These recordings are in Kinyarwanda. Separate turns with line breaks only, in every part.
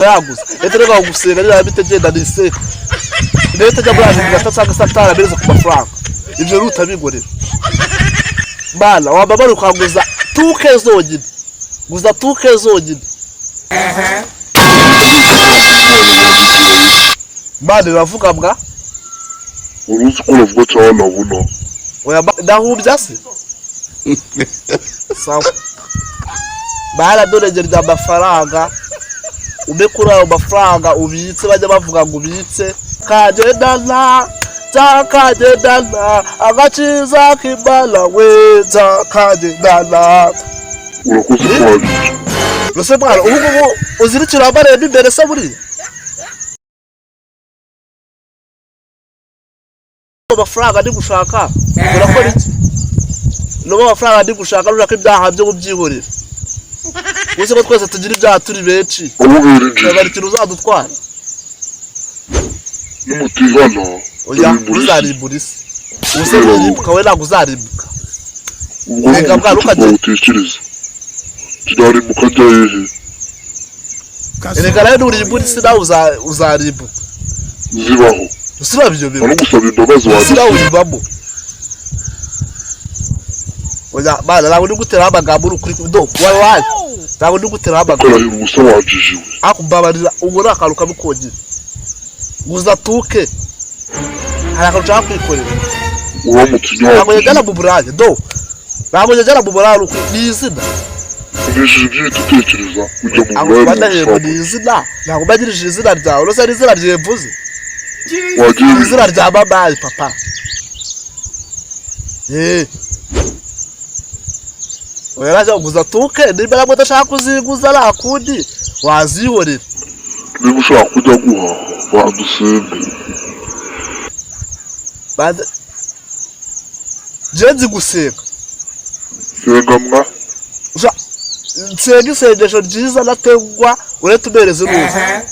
Yaguze leta reka gusenga niba bitegenda niseka leta ajya muri Argentina cyangwa Satani abereza ku mafaranga. Ibyo rero utabigorera bana wababara ukaguza tuke zonyine, guza tuke zonyine. Mana iravuga mbwa.
Wari uzi ko navuga cyangwa nabona?
Oya, ndahumbya se? Sawa, baradoregereye amafaranga, umpe kuri ayo mafaranga ubitse. Bajya bavuga ngo ubitse kagendana, nzakagendana agakiza k'Imana we, nzakagendana.
Urakoze ko wabibye.
Mbese mwana, ubu ngubu uzirikira amarembo imbere se? Buriya amafaranga ndi gushaka urakora iki? Nuba amafaranga ndi gushaka, nushaka ibyaha byo mubyihorera. Uzi ko twese tugira ibyaha turi benshi.
Abo biringiye.
Ntabwo ikintu uzadutwara.
Nimutihana
Oya.
ndarimbura isi.
Uzarimbura isi? Ubuse nurimbuka we ntabwo uzarimbuka.
Ubwo ni
Reka bwana,
ubucuti
ukajya-
bwawe utekereza kinarimbuka njya hehe?
Erega nawe nurimbura isi nawe uzarimbuka.
Zibaho.
Usibabyo ibyo
Nta
bintu
no gusaba imbabazi
isi nawe
wanditse.
uyivamo. Oya bana, ntabwo ndi guteraho amagambo, uri ukuri do wallahi ntabwo ndi guteraho amagambo.
Ukarahira ubusa wajijiwe.
Akubabarira, ubwo ni akantu kabi konyine. Guza tuke, hari akantu ushaka kwikorera.
Uramutse
Ntabwo
unyakije.
njyana mu buraya do, ntabwo njyana mu buraya, ukuri ni izina.
Unesheje ibyo uhita utekereza ujya mu
Ntabwo
buraya
mba
mu
ndahembwa ni
busambanyi.
izina, ntabwo mbagirije izina ryawe, uretse ari izina ryawe mvuze.
Wagiye.
Ni izina rya mamayi papa. Eh. Oya, naje kuguza tuke, nimba nabwo udashaka kuziguza nta kundi wazihorera.
Niba ushaka kujya guhaha, banza usenge.
Jewe nzi gusenga.
Senga mwa.
Nsenga isengesho ryiza nategwa, uretse umereze neza.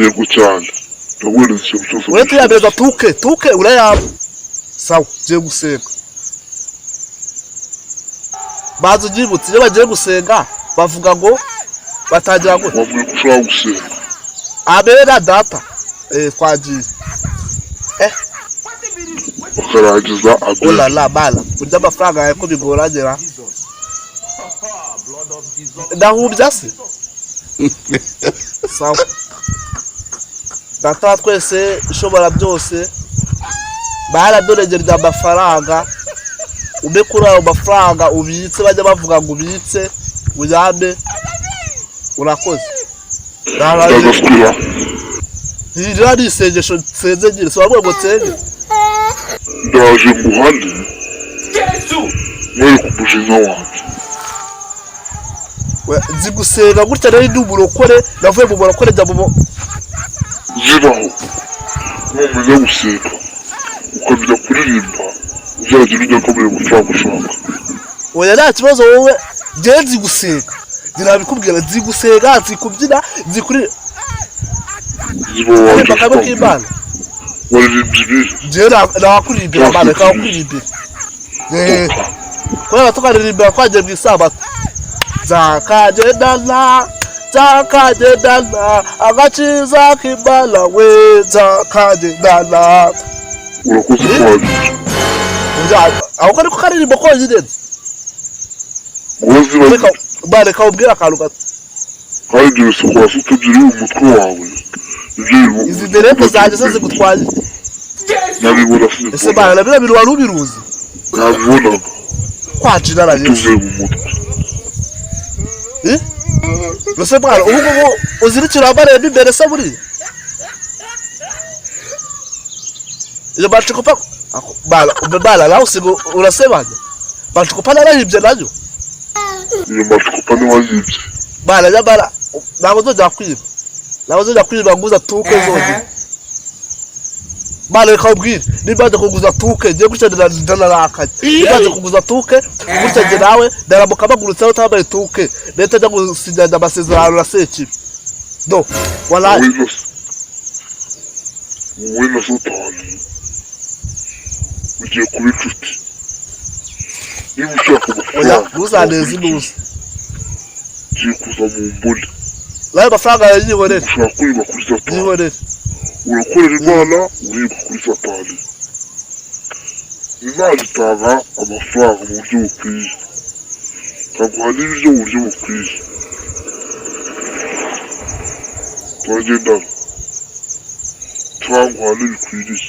Yego cyane, ndaguhereza ikintu cyose
Uretse
wifuza.
uyampereza tuke, tuke urayampa, sawa, ngiye gusenga. Banza unyibutse, iyo bagiye gusenga bavuga ngo batangira gute?
Wambwiye ko ushaka gusenga.
Abera data, eh, twagiye.
Bakarangiza amen.
Olala bala, kurya amafaranga yawe ko bigoranyera, ndahumbya se? Sawa, data wa twese ishobora byose, baradoregereye amafaranga, umpe kuri ayo mafaranga ubitse. Bajya bavuga ngo ubitse, uyampe, urakoze.
Ndagaswira.
Ririya ni isengesho nsenze nyine, si wabwiye ngo nsenge?
Ndaje nguhane, mwereke umujinya wanjye.
Nzi gusenga gutya rero, ndi umurokore, navuye mu murokore njya mu
Zibaho. Numenya gusenga ukamenya kuririmba, uzagenda ujya akomeye amafaranga ushaka.
Oya, nta kibazo wowe, njyewe nzi gusenga, njye nabikubwira, nzi gusenga, nzi kubyina, nzi kuri
Ziba wanjye.
Kuririmba kamwe k'Imana.
Waririmbye ibihe?
Njyewe nakuririmbira Mana, reka nakuririmbira. Eh, kubera tukaririmbira twagiye mu isabato, nzakagendana, nzakagendana agakiza k'Imana we, nzakagendana.
Urakoze ko wabibye.
Oya, aho ariko karirimbo konyine nzi.
Ngo ziba.
Reka ba, reka ubwire akantu gato.
Kandi ibyo bisuko wasutse biri mu mutwe wawe, ibyo biri.
Izi derembo zanjye se zigutwaye?
Nabibona.
Ese
Sinibona.
bana, biriya bintu wari ubiruzi?
Nabibonaga.
Kwacira na Yesu.
Tuvuye mu mutwe.
Eh? Mbese mwana, ubu ngubu uzirikira amarembo imbere se? Buriya iyo bacikopa bana bana, nawe usiga urasebanya, bacikopa narayibye nayo.
Iyo macupa ntiwayibye.
Bana, nyamara ntabwo nzongera kwiba, ntabwo nzongera kwiba nguza tuke zonyine. Bana, reka ubwire, nimba nje kuguza tuke ngiye gutya, ndanarakaye. Nimba nje kuguza tuke gutya, njye nawe ndaramuka mpagurutseho utambaye tuke, leta njya gusinyana amasezerano na Sekibi do, walayi.
Wowe na Satani ugiye kuba inshuti niba ushaka
Oya.
Amafaranga.
Ntuzaneze inuze.
Ugiye kuza mu mbone.
Nayo mafaranga yayihorere.
Ushaka kwiba kuri Satani.
Yihorere.
Urakorera Imana, uriba kuri Satani. Imana itanga amafaranga mu buryo bukwiye, ikaguha n'ibiryo mu buryo bukwiye. Turagendana, turanguha n'ibikwiriye.